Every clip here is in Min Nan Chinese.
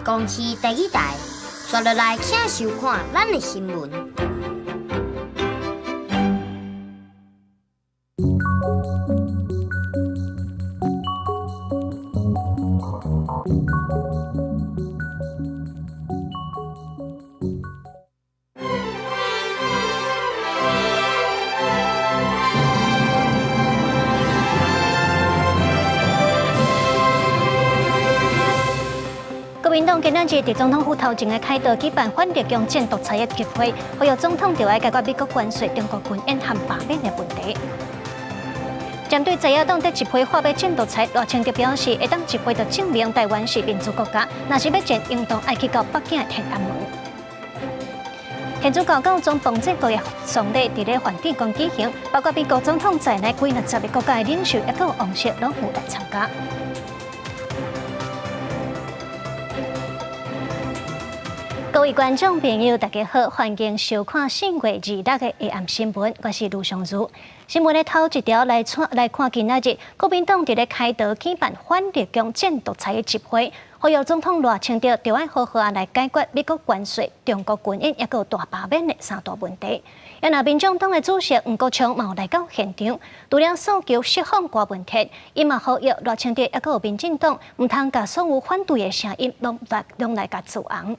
公視第一台。紲落來，請收看咱的新聞。國民黨今仔日佇總統府頭前的凱道舉辦反立共戰獨裁的集會，呼籲總統著愛解決美國關稅、中國軍演和罷免的問題。針對在野黨佇集會喊欲戰獨裁，賴清德表示，會當集會就證明台灣是民主國家，若是欲戰，應當愛去到北京的天安門。天主教教宗方濟各的喪禮佇咧梵蒂岡舉行，包括美國總統在內幾若十个國家的領袖，抑閣有王室攏有來參加。各位觀眾朋友，大家好，歡迎收看4月26的下暗新聞，我是盧尚如。新聞的頭一條來來看，今仔日國民黨佇咧凱道舉辦反立共戰獨裁的集會，呼籲總統賴清德著愛好好仔來解決美國關稅、中國軍演抑閣有大罷免的三大問題。啊若民眾黨的主席黃國昌嘛有來到現場，除了訴求釋放柯文哲，伊嘛呼籲賴清德抑閣有民進黨，毋通共所有反對的聲音攏來攏來共阻紅。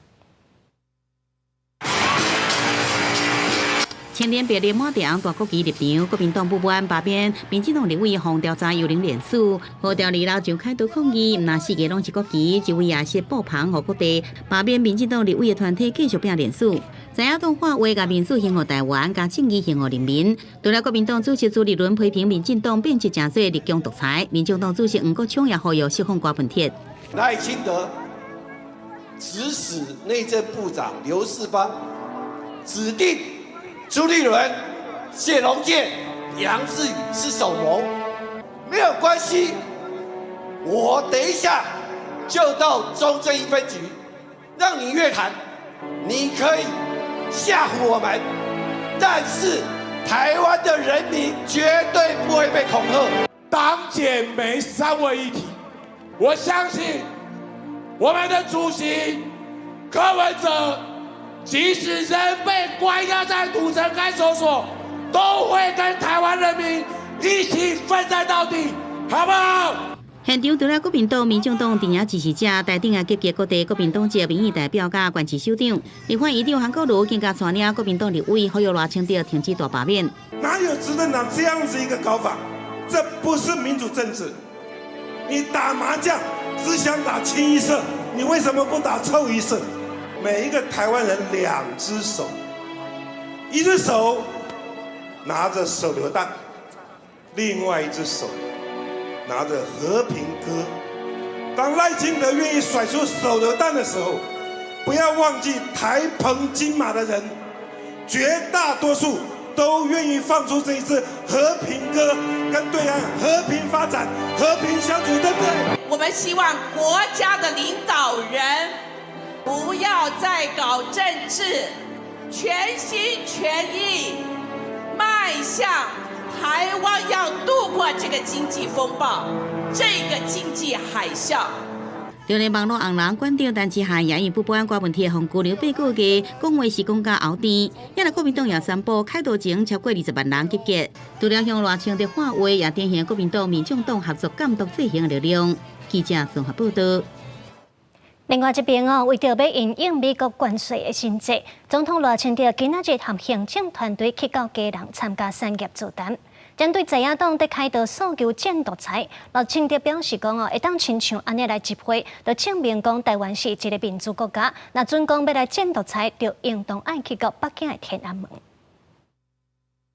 青天白日滿地紅大國旗入場，國民黨不滿罷免民進黨立委予調查幽靈連署，號召二樓上凱道抗議，毋但四界攏是國旗，一位也是布棚予各地罷免民進黨立委的團體繼續拼連署。在野黨喊話，共民主還予台灣，共正義還予人民。除了國民黨主席朱立倫批評民進黨變質成做立共獨裁，民眾黨主席黃國昌也呼籲釋放柯文哲。賴清德指使內政部長劉世芳指定朱立倫、謝龍介、楊智宇是首謀，沒有關係。我等一下就到中正一分局，讓你約談。你可以嚇唬我們，但是台灣的人民絕對不會被恐嚇。黨檢媒三位一體，我相信我們的主席柯文哲，即使人被關押在土城看守所，都會跟台灣人民一起奮戰到底，好不好？現場除了國民黨、民眾黨陣營支持者，台頂也集結各地國民黨籍民意代表佮縣市首長。立法院長韓國瑜更加帶領國民黨立委呼籲賴清德停止大罷免。哪有執政黨這樣子一個搞法？這不是民主政治。你打麻將只想打清一色，你為什麼不打臭一色？每一個台灣人兩隻手，一隻手拿着手榴彈，另外一隻手拿着和平鴿。當賴清德願意甩出手榴彈的時候，不要忘記台澎金馬的人，絕大多數都願意放出這一支和平鴿，跟對岸和平發展、和平相處，對不對？我們希望國家的領導人不要再搞政治，全心全意邁向台灣，要度過這個經濟風暴，這個經濟海嘯。就連網路紅人館長陳之漢也因不安柯文哲予拘留八個月，講話是講甲喉甜。也若國民黨也宣布凱道前超過20萬人集結，除了向賴清德喊話，也展現國民黨、民眾黨合作監督制衡的力量。記者綜合報道。另外一邊哦，為著欲因應美國關稅的新制，總統賴清德今仔日和行政團隊去到基隆參加產業座談。針對在野黨佇凱道訴求戰獨裁，賴清德表示講哦，會當親像按呢來集會，就證明講台灣是一個民主國家。若準講欲來戰獨裁，就應當愛去到北京的天安門。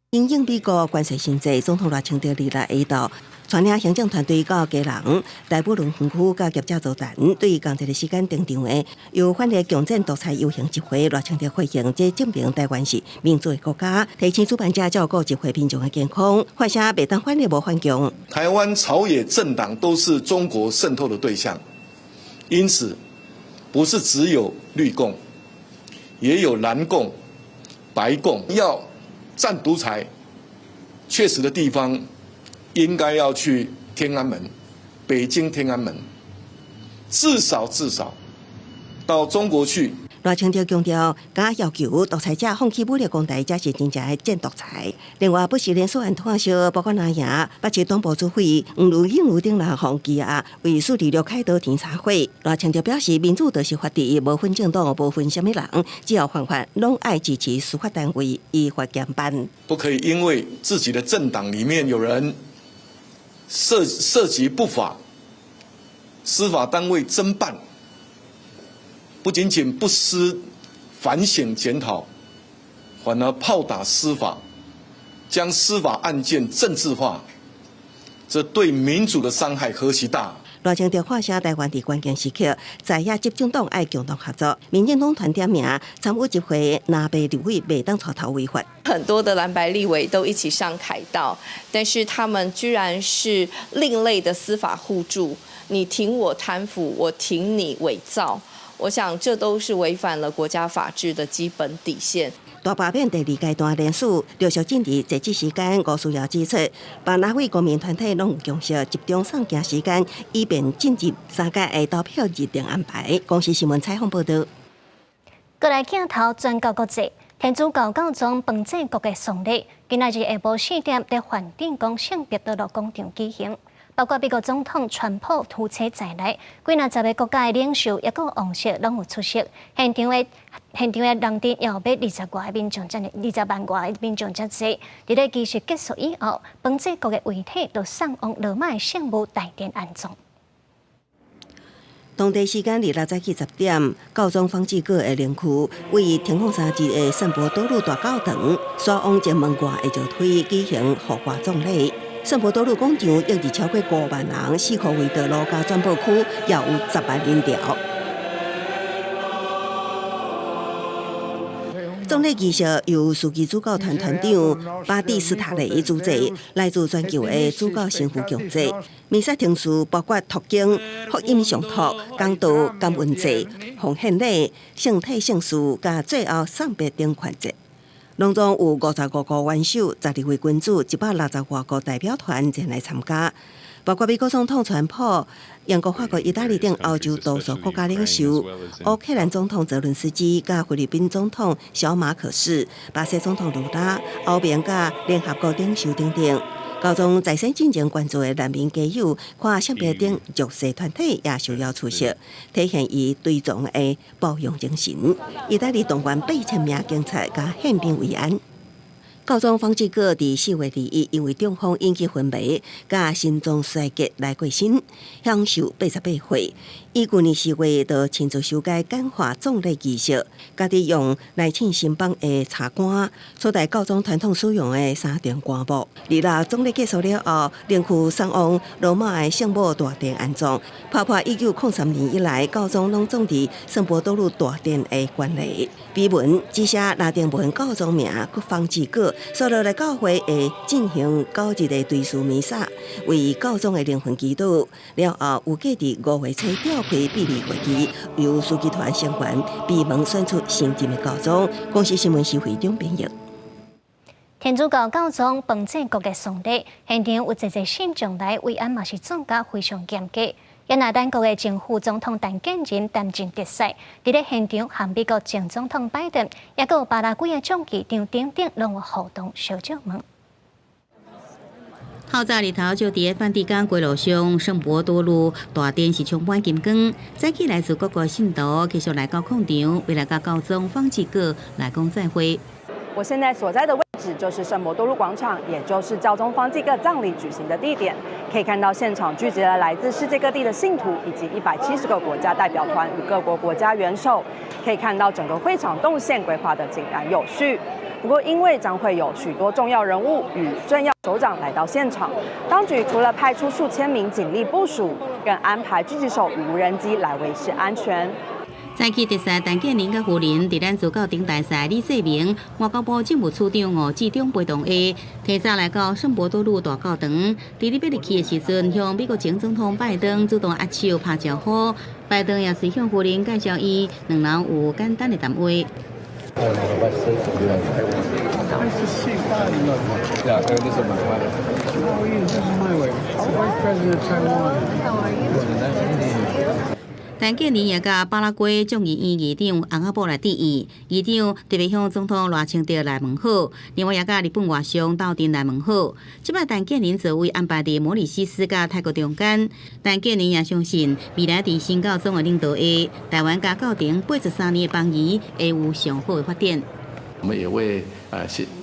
因應美國關稅新制，總統賴清德禮拜下晝帶領行政團隊到基隆大武崙園區佮業者座談，對仝一个時間登場的由反對強戰獨裁遊行集會，賴清德回應，這證明台灣是民主的國家，提醒主辦者照顧集會民眾的健康，發聲袂當反對無反共。台灣朝野政黨都是中國滲透的對象，因此不是只有綠共，也有藍共、白共，要戰獨裁，確實的地方應該要去天安門，北京天安門，至少至少到中國去。賴清德強調，敢要求獨裁者放棄武力攻台，才是真正的戰獨裁。另外，不時連鎖案拖燒，包括南亞、北捷東部指揮黃如英如等人放棄啊，為四二六開刀停查會。賴清德表示，民主就是法治，無分政黨，無分啥物人，只要犯法，攏愛支持司法單位依法嚴辦。不可以因為自己的政黨裡面有人涉及不法，司法單位偵辦。不僅僅不思反省檢討，反而炮打司法，將司法案件政治化，這對民主的傷害何其大！賴清德發聲台灣佇關鍵時刻，在野執政黨愛共同合作，民進黨團點名參與集會，藍白立委袂當帶頭違法。很多的藍白立委都一起上凱道，但是他們居然是另類的司法互助，你挺我貪腐，我挺你偽造。我想這都是違反了國家法治的基本底線。大罷免第二階段連署陸續進入截止時間，吳思瑤指出，百若位公民團體攏有共識，集中送件時間，以便進入三階的投票日程安排。公視新聞採訪報導。過來鏡頭轉到國際，天主教教宗方濟各的喪禮，今仔日下晡4點佇梵蒂岡聖彼得祿廣場舉行。包括美國總統川普驅車在內，幾若十个國家的領袖，抑閣王室攏有出席。現場的人陣有欲20萬外的民眾遮濟。佇咧儀式結束以後，方濟各的遺體就送往羅馬的聖母大殿安葬。當地時間26早起10點，教宗方濟各的靈軀位天空三日的聖伯多祿大教堂，徙往前門外的石梯舉行火化葬禮。聖伯多祿廣場約佇超過5萬人，四箍圍道路佮轉播區也有10萬人潮。葬禮儀式由樞機主教團團長巴蒂斯塔雷主祭，來自全球的主教神父共祭。彌撒程序包括讀經、福音誦讀、講道、感恩祭、奉獻禮、聖體聖事，佮最後送別等環節。攏總有55個元首、12位君主、160外個代表團前來參加，包括美國總統川普、英國、法國、意大利等歐洲多數國家領袖，烏克蘭總統澤倫斯基、佮菲律賓總統小馬可仕、巴西總統盧拉、歐盟佮聯合國領袖等等。教宗在生進前關注的難民家友、跨性別等弱勢團體也受邀出席，體現伊對眾的包容精神。意大利動員8000名警察佮憲兵維安。教宗方濟各佇4月21因為中風引起昏迷，佮心臟衰竭來過身，享壽88歲。伊舊年4月就親自修改簡化葬禮儀式，家己用來請新房的茶棺取代教宗傳統使用的三重棺木。26葬禮結束了後，靈軀送往羅馬的聖母大殿安葬。打破1903年以來教宗攏葬佇聖伯多祿大殿的慣例。碑文只寫拉丁文教宗名，閣方濟各。所落來教會會進行9日的追思彌撒，為教宗的靈魂祈禱。了後，預計佇5月初召開秘密會議，由樞機團成員閉門選出新任的教宗。公視新聞徐會長編譯。天主教教宗方濟各的喪禮現場有濟濟信眾來慰安，嘛是做甲非常嚴格。也若咱國的前副總統陳建仁擔任特使，佇咧現場和美國前總統拜登，抑閣有巴拉圭的總議長等等，攏有互動相照問。透早日頭就佇咧梵蒂岡街路上，聖伯多祿大殿是充滿金光。早起來自各國信徒繼續來到廣場，為來佮教宗方濟各來講再會。我現在所在的位置就是聖伯多祿廣場，也就是教宗方濟各葬禮舉行的地點。可以看到現場聚集了來自世界各地的信徒，以及170個國家代表團與各國國家元首。可以看到整個會場動線規劃得井然有序。不過，因為將會有許多重要人物與政要首長來到現場，當局除了派出數千名警力部署，更安排狙擊手與無人機來維持安全。早起特使陳建仁佮夫人，佇咱主教頂大使李世明、外交部政務處長吳志忠陪同下，提早來到聖伯多祿大教堂。佇咧欲入去的時陣，向美國前總統拜登主動握手拍招呼。拜登也隨向夫人介紹伊，兩人有簡單的談話。 Nice to see you. Yeah, this is my wife. How are you? This is my wife. Vice President of Taiwan. How are you? 陳陳建仁也佮巴拉圭眾議院議長洪阿寶來致意，議長特別向總統賴清德來問好，另外也佮日本外相鬥陣來問好。這擺陳建仁座位安排佇摩里西斯佮泰國中間。陳建仁也相信未來佇新教宗的領導下，台灣佮教廷83年的邦誼會有上好的發展。我們也為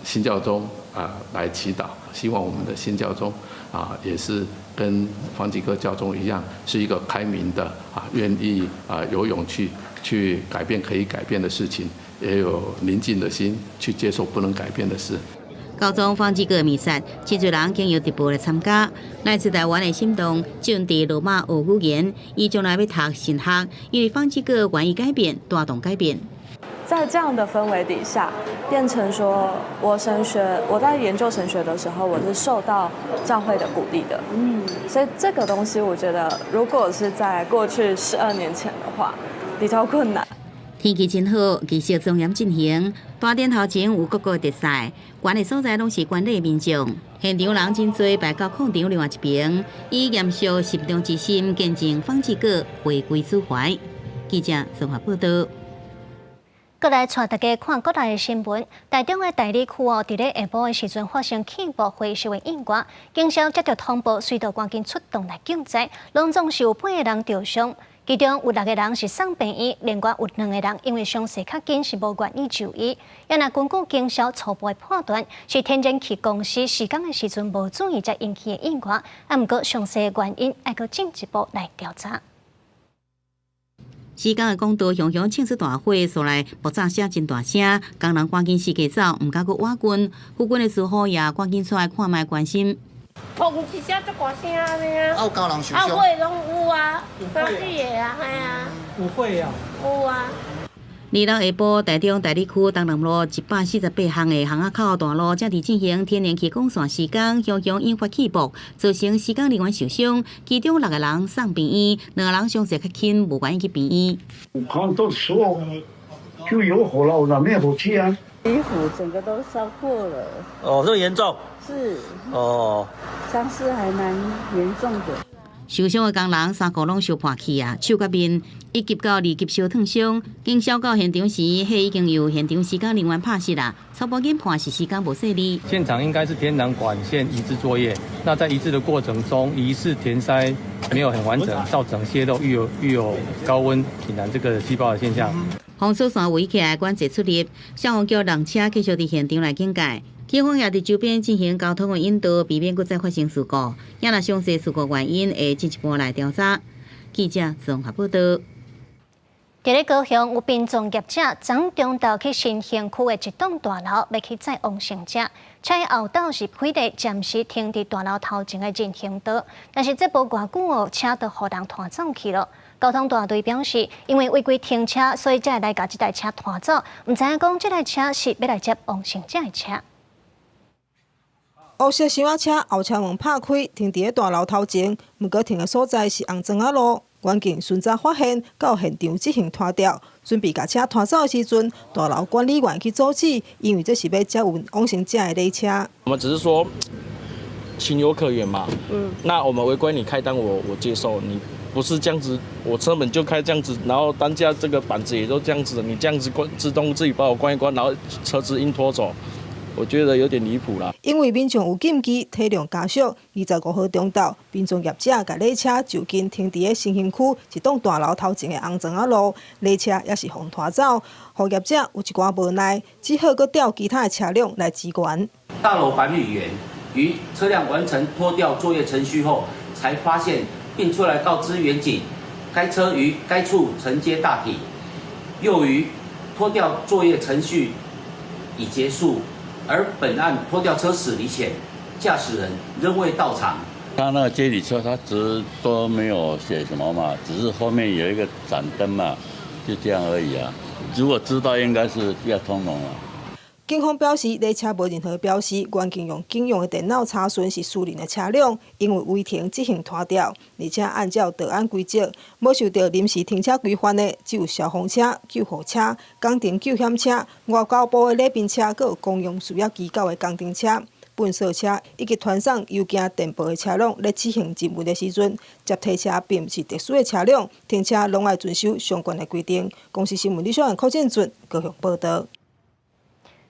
新教宗啊來祈禱，希望我們的新教宗啊也是跟方濟各教宗一樣，是一個開明的啊，願意啊有勇氣去改變可以改變的事情，也有寧靜的心去接受不能改變的事。教宗方濟各彌撒，真濟人經由直播來參加。來自台灣的心動，正佇羅馬學語言，伊將來欲讀神學，因為方濟各願意改變，帶動改變。在這樣的氛圍底下，變成說我神學，我在研究神學的時候，我是受到教會的鼓勵的。所以這個東西，我覺得如果是在過去12年前的話，比較困難。天氣真好，儀式莊嚴進行。大殿頭前有各國特色，懸的所在攏是觀禮民眾。現場人真濟，排到廣場另外一邊，以嚴肅慎重之心見證方濟各回歸主懷。記者綜合報道。閣來帶大家看國內的新聞，台中的大里區哦，佇咧下晡的時陣發生氣爆火燒的意外，警消接到通報，隨著趕緊出動來救災，攏總是有八個人著傷，其中有六個人是送病院，另外有兩個人因為傷勢較輕，是無願意就醫。也若根據警消初步的判斷，是天然氣公司施工的時陣無注意才引起的意外，啊，毋過詳細原因愛閣進一步來調查。施工的管道雄雄衝出大火，所來爆炸聲真大聲，工人趕緊四界走，毋敢閣倚近。附近的住戶也趕緊出來看覓關心。砰一聲足大聲按呢啊！啊，有工人受傷。啊，火攏有啊，三四个啊，嘿啊。有火啊！有啊。二六下晡，台中大里區東南路148號的巷仔口大路，正佇進行天然氣管線施工，雄雄引發氣爆，造成施工人員受傷，其中六個人送病院，兩個人傷勢較輕，無願意去病院。我看到時候就有火了，我拿滅火器啊。衣服整個都燒破了。哦，這麼嚴重？是。哦。傷勢還蠻嚴重的。受傷的工人衫褲攏燒破去啊，手佮面一級到二級燒燙傷。警消到現場時，火已經由現場施工人員拍熄啦。初步研判是施工無細膩。現場應該是天然管線移置作業，那在移置的過程中，疑似填塞沒有很完整，造成洩漏，遇有高溫引燃這個氣爆的現象。封鎖線圍起來，管制出入，消防局人車繼續佇現場來警戒。警方也佇周邊進行交通的引導，避免閣再發生事故。也若詳細事故原因會進一步來調查。記者綜合報道。佇咧高雄有殯葬業者，昨中晝去新興區的一棟大樓，欲去載往生者，車後斗是開佇暫時停佇大樓頭前的人行道，但是這無偌久哦，車就予人拖走去了。交通大隊表示，因為違規停車，所以才會來共這台車拖走，毋知影講這台車是欲來接往生者的車。烏色小仔車後車門拍開，停佇咧大樓頭前，毋過停的所在是紅磚仔路。員警循早發現，到現場執行拖吊，準備共車拖走的時陣，大樓管理員去阻止，因為這是欲接運往生者的禮車。我們只是說情有可原嘛，那我們違規你開單我接受，你不是這樣子，我車門就開這樣子，然後擔架這個板子也都這樣子，你這樣子關自動自己幫我關一關，然後車子硬拖走。我覺得有點離譜啦。因為民眾有禁忌，體諒家屬。25號中晝，殯葬業者共禮車就近停佇咧新興區一棟大樓頭前的紅磚仔路，禮車也是予拖走，予業者有一寡無奈，只好閣調其他的車輛來支援。大樓管理員於車輛完成拖吊作業程序後，才發現並出來告知員警，該車於該處承接大體，又於拖吊作業程序已結束。而本案拖吊車駛離前，駕駛人仍未到場。他那個接禮車，他只都沒有寫什麼嘛，只是後面有一個盞燈嘛，就這樣而已啊。如果知道，應該是要通融了。警方表示，禮車無任何標示，員警用警用的電腦查詢是私人的車輛，因為違停執行拖吊，而且按照道安規則，無受著臨時停車規範的，只有消防車、救護車、工程救險車、外交部的禮賓車，閣有公用事業機構的工程車。糞埽車以及傳送郵件電報的車輛咧執行任務的時陣，接體車並毋是特殊的車輛，停車攏愛遵守相關的規定。公視新聞李小蘭、柯建俊高雄報道。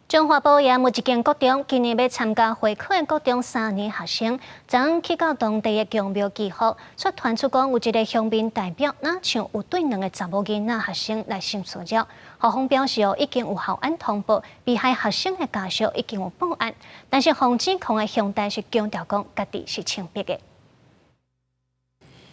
中華埔也有一間國中，今年欲參加會考的國中三年學生，昨昏去到當地的宮廟祈福，卻傳出講有一个鄉民代表，若像有對兩个查某囡仔學生來性騷擾。校方表示哦，已經有校安通報，被害學生的家屬已經有報案，但是予指控的鄉代是強調講，家己是清白的。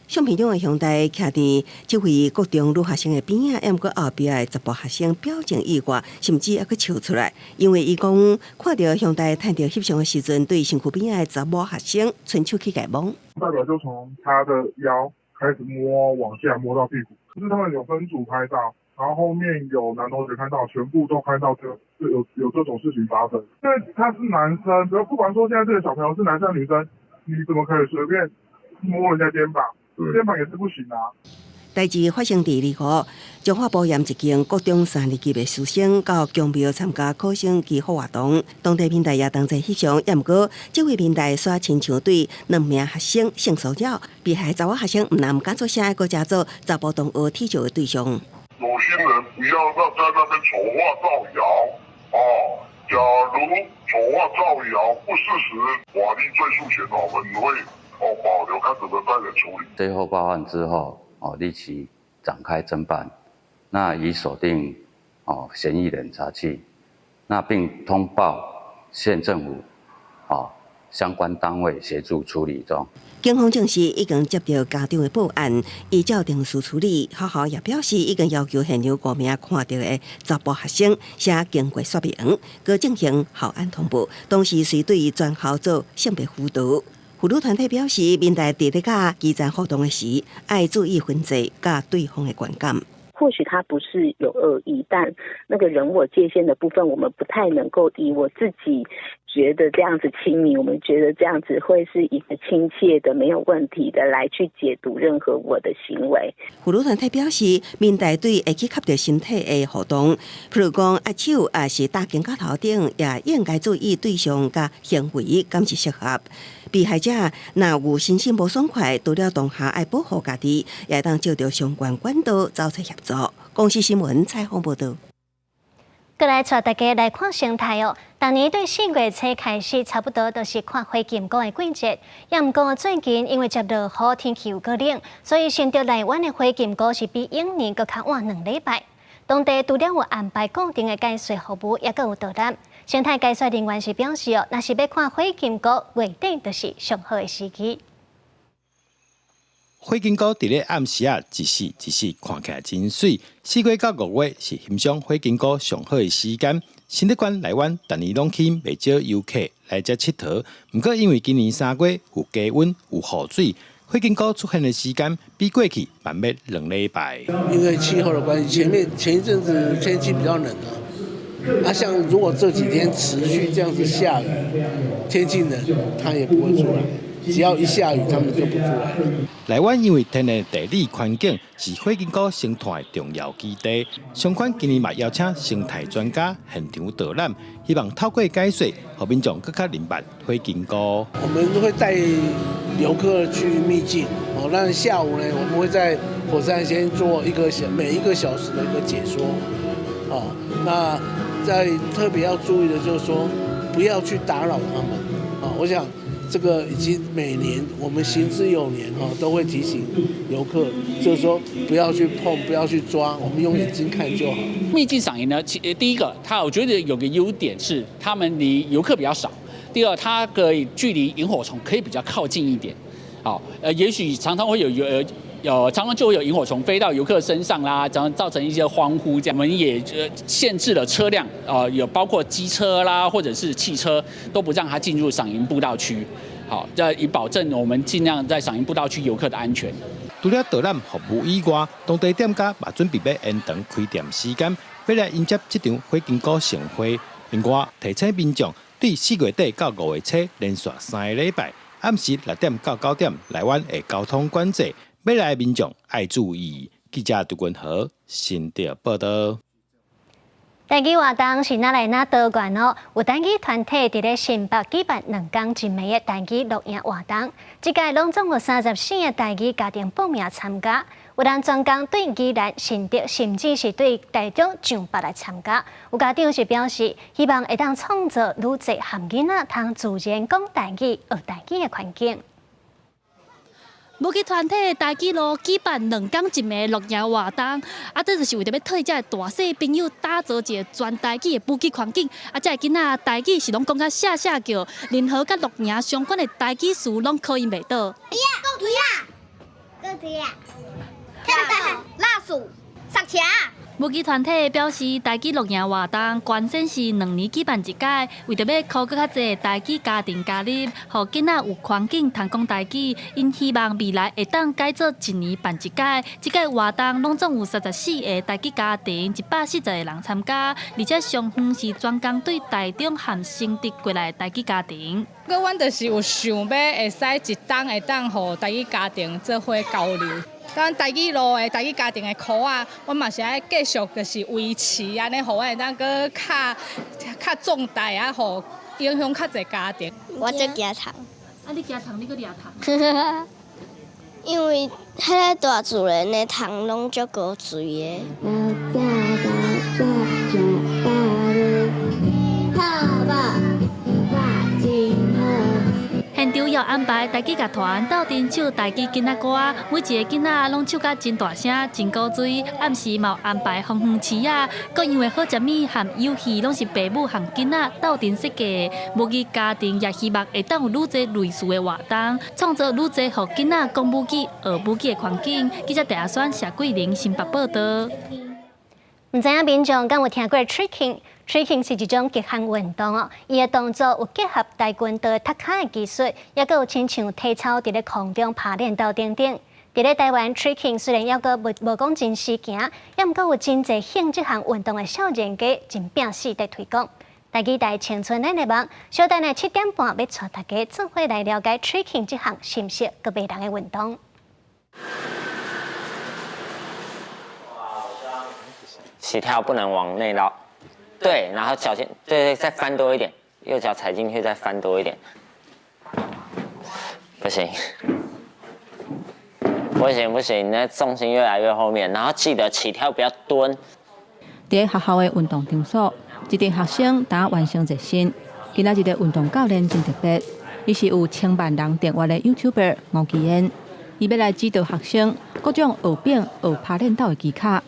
相片中的鄉代徛佇這位國中女學生的邊仔，毋過後壁的查埔學生表情意外，甚至猶閣笑出來，因為伊講看著鄉代趁著翕相的時陣，對身軀邊仔的查某學生伸手去共摸。代表就從他的腰開始摸，往下摸到屁股。就是他們有分組拍照，然後後面有男同學看到，全部都看到這有這種事情發生。因為他是男生，不管說現在這個小朋友是男生女生，你怎麼可以隨便摸人家肩膀？肩膀也是不行啊。代誌發生佇25，彰化埔鹽一間國中三年級的師生到宮廟參加考生祈福活動，當地民代也同齊翕相。也毋過，這位民代煞親像對兩名學生性騷擾，被害查某學生毋但毋敢出聲，閣成做查埔同學恥笑的對象。有心人不要在那邊醜化造謠哦。假如醜化造謠不事實，法律追訴權，我們會保留看怎麼再來處理。最後報案之後，立即展開偵辦，那已鎖定嫌疑人查緝，那並通報縣政府相關單位協助處理中。警方證實已經接到家長的報案，依照程序處理。學校也表示已經要求現場五名看著的查埔學生寫經過說明，閣進行校安通報，同時隨對全校做性別輔導。婦女團體表示，民代佇咧佮基層互動的時，愛注意分際佮對方的觀感。或許他不是有惡意，但那個人我界限的部分，我們不太能夠以我自己覺得這樣子親密，我們覺得這樣子會是一個親切的、沒有問題的來去解讀任何我的行為。婦女團體表示，民代對會去磕著身體的互動，譬如講握手，抑是搭肩胛頭頂，也應該注意對象佮行為敢是適合。被害者若有身心無爽快，除了當下愛保護家己，也會當借著相關管道找揣協助。公視新聞採訪報導。閣來帶大家來看生態哦。逐年對四月初開始，差不多都是看火金菇的季節。也毋過最近因為接落雨，天氣有夠冷，所以新竹內灣的火金菇是比往年閣較晚2禮拜。當地除了有安排固定的解說服務，也閣有導覽。生態解說人員是表示哦，若是欲看火金菇，月底就是上好的時機。火金菇佇咧暗時仔，一絲一絲看起來真媠。4月到5月是欣賞火金菇上好的時間。新竹縣內灣逐年攏吸引袂少遊客來遮𨑨迌。毋過因為今年3月有低溫有雨水，火金菇出現的時間比過去慢欲2禮拜。因為氣候的關係，前面前一陣子天氣比較冷啊。啊，像如果這幾天持續這樣子下雨，天氣冷，它也不會出來。只要一下雨，它們就不出來了。內灣因為天然地理環境是火金菇生態重要基地，相關今年嘛邀請生態專家現場導覽，希望透過解說，予民眾閣較明白火金菇。我們會帶遊客去秘境，哦，那下午呢，我們會在火山先做一個小每一個小時的一個解說，哦，那在特別要注意的就是說，不要去打擾他們，啊，我想。這個已經每年我們行之有年哈，都會提醒遊客，就是說不要去碰，不要去抓，我們用眼睛看就好。秘境賞螢呢，其第一個，它我覺得有個優點是，他們離遊客比較少；第二，它可以距離螢火蟲可以比較靠近一點。好，也許常常會有有有常常就會有螢火蟲飛到遊客身上啦，然後造成一些歡呼。這樣，我們也限制了車輛，有包括機車啦，或者是汽車，都不讓它進入賞螢步道區。好，這以保證我們盡量在賞螢步道區遊客的安全。除了導覽服務以外，當地店家嘛準備欲延長開店時間，欲來迎接這場火金菇盛會。另外，提醒民眾對4月底到5月初連續3個禮拜，暗時6點到9點，內灣的交通管制，欲來民眾愛注意。記者杜君和新竹報道。台語活動是哪來哪多元哦？有台語團體佇咧新北舉辦2天一暝的台語露營活動，這屆攏總有34個台語家庭報名參加，有人專工對宜蘭、新竹，甚至是對台中上北來參加。有家長是表示，希望會當創造愈濟含囡仔通自然講台語、學台語的環境。母語團體台語路舉辦2天一暝露營活動，啊，這就是為著欲替這大細朋友打造一个全台語的母語環境。啊，這个囡仔台語是攏講甲聲聲叫，任何佮露營相關的台語詞攏考𪜶袂倒。講圖啊，講圖啊，老鼠，上牆。母語團體表示，台語露營活動原先是2年舉辦一擺，為著欲呼閣較濟台語家庭加入，予囡仔有環境通講台語。𪜶希望未來會當改做一年辦一擺。這屆活動攏總有34個台語家庭，140個人參加，而且上遠是專工對台中和新竹過來的台語家庭。閣阮就是有想欲會使一冬會當予台語家庭做伙交流。咱台語路的台語家庭的箍仔，阮嘛是愛繼續就是維持按呢，予阮會當閣較較壯大啊，予影響較濟家庭。我足驚蟲。啊，你驚蟲，你閣掠蟲？因為彼个大自然的蟲攏足高喙的。現場又安排台語樂團鬥陣唱台語囡仔歌，每一个囡仔攏唱甲真大聲、真古錐。暗時嘛有安排風園市仔，各樣的好食物和遊戲攏是爸母和囡仔鬥陣設計。母語家庭也希望會當有愈濟類似的活動，創造愈濟予囡仔講母語、學母語的環境。記者鄭阿選、謝桂玲新北報導。毋知影民眾敢有聽過 tricking？Tricking 是一種極限運動哦，伊的動作有結合跆拳道踢跤的技術，抑閣有親像體操佇咧空中拋鏈道等等。佇咧台灣，Tricking 雖然猶閣無無講真時行，抑毋過有真濟興這項運動的少年家真拚死佇推廣。台語台青春咱的夢，小等下7點半欲帶大家做伙來了解 Tricking 這項新式閣迷人的運動。起跳不能往內繞。對，然後腳先，對對，再翻多一點，右腳踩進去，再翻多一點，不行，不行不行，那重心越來越後面，然後記得起跳不要蹲。佇學校的運動場所，一陣學生當完成熱身。今仔日的運動教練真特別，伊是有千萬人訂閱的 YouTuber 吳奇恩，伊欲來指導學生各種學變學拋鏈道的技巧。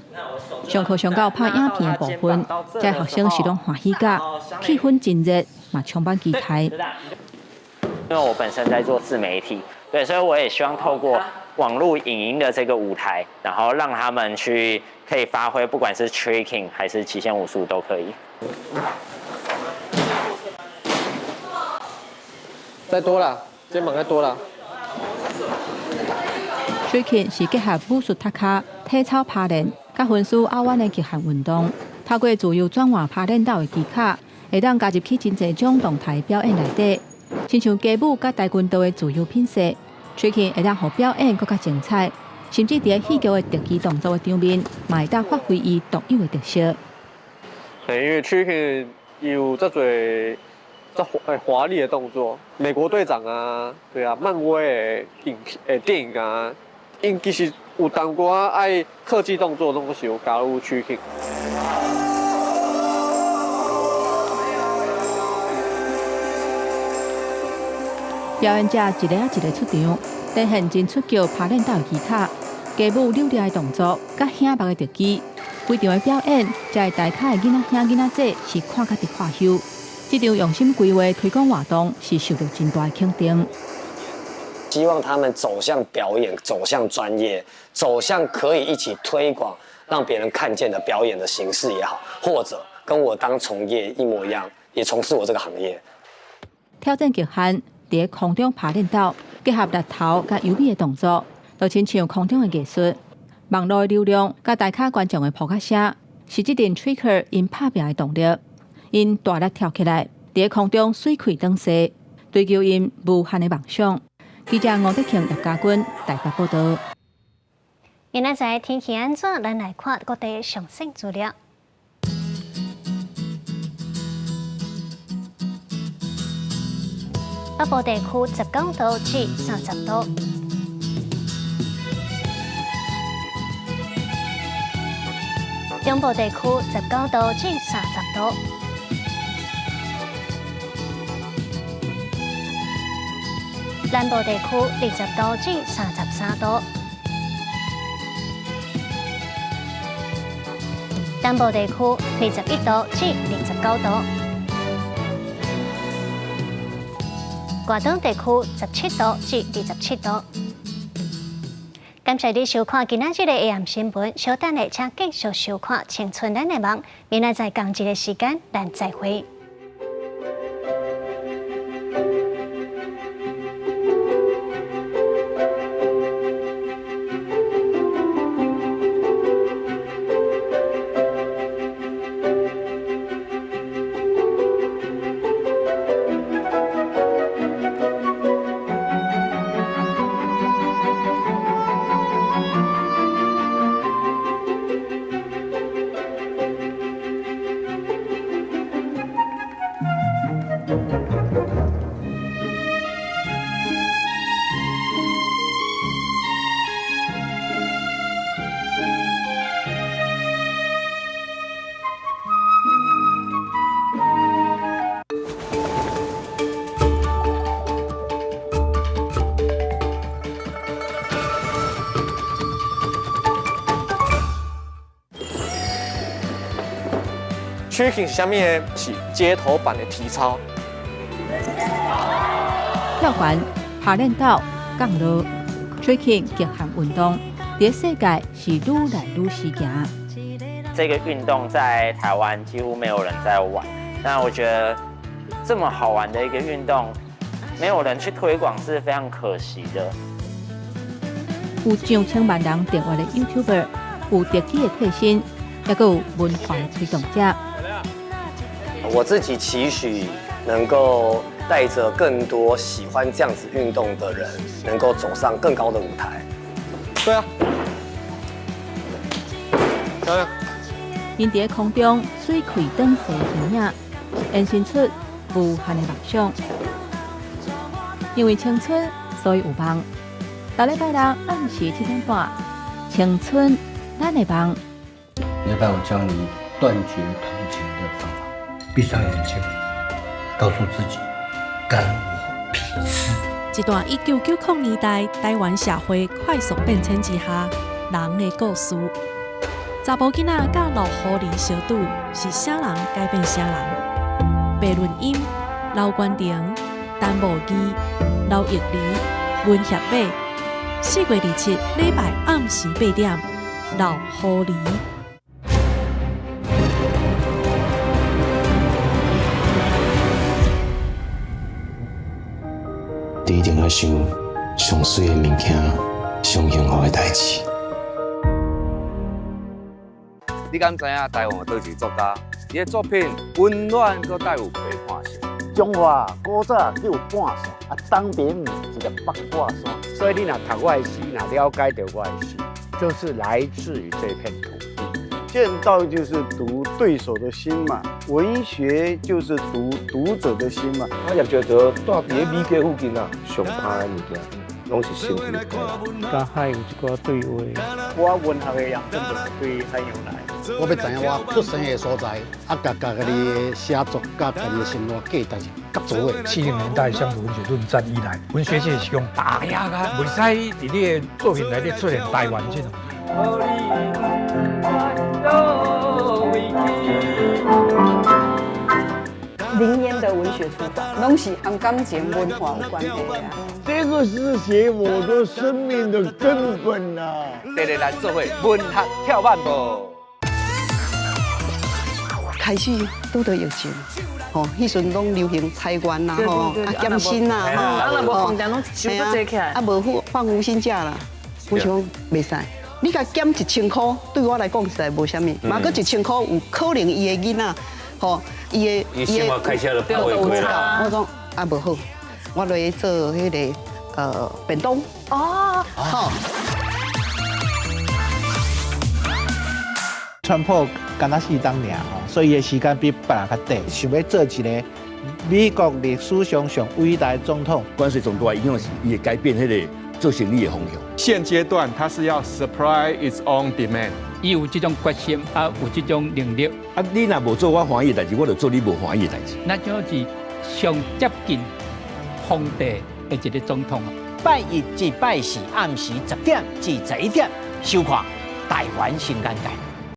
上課上到拍影片的部分，這學生是攏歡喜甲，氣氛真熱，嘛充滿期待。因為我本身在做自媒體，對，所以我也希望透過網絡影音的這個舞台，然後讓他們去可以發揮，不管是 tricking 還是極限武術都可以。再多了，肩膀再多了。 Tricking 是結合武術踢跤、體操拋鏈、佮分數拗彎的極限運動，透過自由轉換拋鏈道的技巧，會當加入去真濟種動態表演內底，親像街舞佮跆拳道的自由品勢，Tricking 會當予表演閣較精彩，甚至佇戲劇的特技動作的場面，嘛會當發揮伊獨有的特色。對，因為 Tricking 有這濟這華麗的動作，美國隊長啊，對啊，漫威的影誒電影啊，𪜶其實有淡薄仔愛特技動作，攏是有加入 Tricking。表演者一个仔一个出場，展現真出奇拋鏈道的技巧、街舞扭掠的動作，佮顯目的特技。規場的表演，這个台跤的囡仔兄囡仔姊是看甲直發溼。這場用心規劃推廣活動，是受到真大的肯定。希望他們走向表演，走向專業，走向可以一起推廣，讓別人看見的表演的形式也好，或者跟我當從業一模一樣，也從事我這個行業。挑戰極限，佇空中拋鏈道，結合力頭佮優美的動作，就親像空中的藝術。網路的流量佮台跤觀眾的噗仔聲，是這陣 Tricker 𪜶拍拚的動力。𪜶大力跳起來，佇空中媠氣轉勢，追求𪜶無限的夢想。記者吳德慶、葉家軍台北報導。今仔日天氣按怎？咱來看各地上新資料。北部地區19度至30度。中部地區19度至30度。南部地區20度至33度。東部地區21度至29度。外島地區17度至27度。感謝你收看今仔日的下暗新聞，稍等下請繼續收看《青春咱的夢》，明仔載仝一个時間，咱再會。 Tricking 是啥物呢？是街头版的體操。跳懸、爬鏈道、降落，Tricking 極限運動，佇世界是愈來愈時行。這個運動在台灣幾乎沒有人在玩，那我覺得這麼好玩的一個運動，沒有人去推廣是非常可惜的。有上千萬人訂閱的 YouTuber，有特技的替身，抑閣有文化的推動者。我自己期許能夠帶着更多喜歡這樣子運動的人，能夠走上更高的舞台。對啊，漂亮。𪜶佇空中水開轉勢形影，延伸出無限的夢想。因為青春，所以有夢。逐禮拜六暗時7點半，青春咱的夢。禮拜我教你斷絕同情的方法。閉上眼睛，告訴自己，干我屁事。一段1990年代台灣社會快速變遷之下，人的故事。查埔囡仔佮老狐狸相拄，是啥人改變啥人？白論音、劉冠廷、陳慕義、劉玉梨、溫協美。4月27禮拜暗時8點，老狐狸。你一定愛想上媠的物件，上幸福的代誌。你敢知影台灣有佗一个作家？伊的作品溫暖閣帶有批判性。彰化古早叫半山，啊東邊一个八卦山。所以你若讀我的詩，若了解著我的詩，就是來自於這片土地。劍道就是讀對手的心嘛，文學就是讀讀者的心嘛。我葉石澤住佇咧美國附近啊，上拍的物件，攏是心理。佮海有一寡對話。我文學的養分就是對海洋來。我欲知影我出生的所在，啊，佮家己的寫作，佮家己的生活價值是合作的。70年代鄉土文學論戰以來，文學界是用打壓啊，袂使佇你的作品內底出現台灣這種。林煙的文學廚房，攏是和感情文化有關係啊。這個是寫我的生命的根本啊！第日來做伙文學跳萬步。開始拄著疫情，吼，彼時陣攏流行裁員啦，吼，啊減薪啦，吼，啊若無放假攏收足濟起來，啊無放無薪假啦，我想袂使。你共減1000箍，對我來講實在無啥物。嘛，閣1000箍有可能伊的囡仔，吼，伊的伊生活開銷都不會啦。我講啊無好，我落去做彼个便當。哦，好。川普敢若四冬爾吼，所以伊的時間比別人較短。想欲做一个美國歷史上上偉大的總統。關稅上大影響是，伊會改變彼个做生意的方向。現階段，它是要 supply its own demand。伊有這種決心，啊，有這種能力。啊，你若無做我歡喜的代誌，我就做你無歡喜的代誌。那就是上接近皇帝的一个總統。拜一至拜四暗時10點至11點，收看《台灣新眼界》。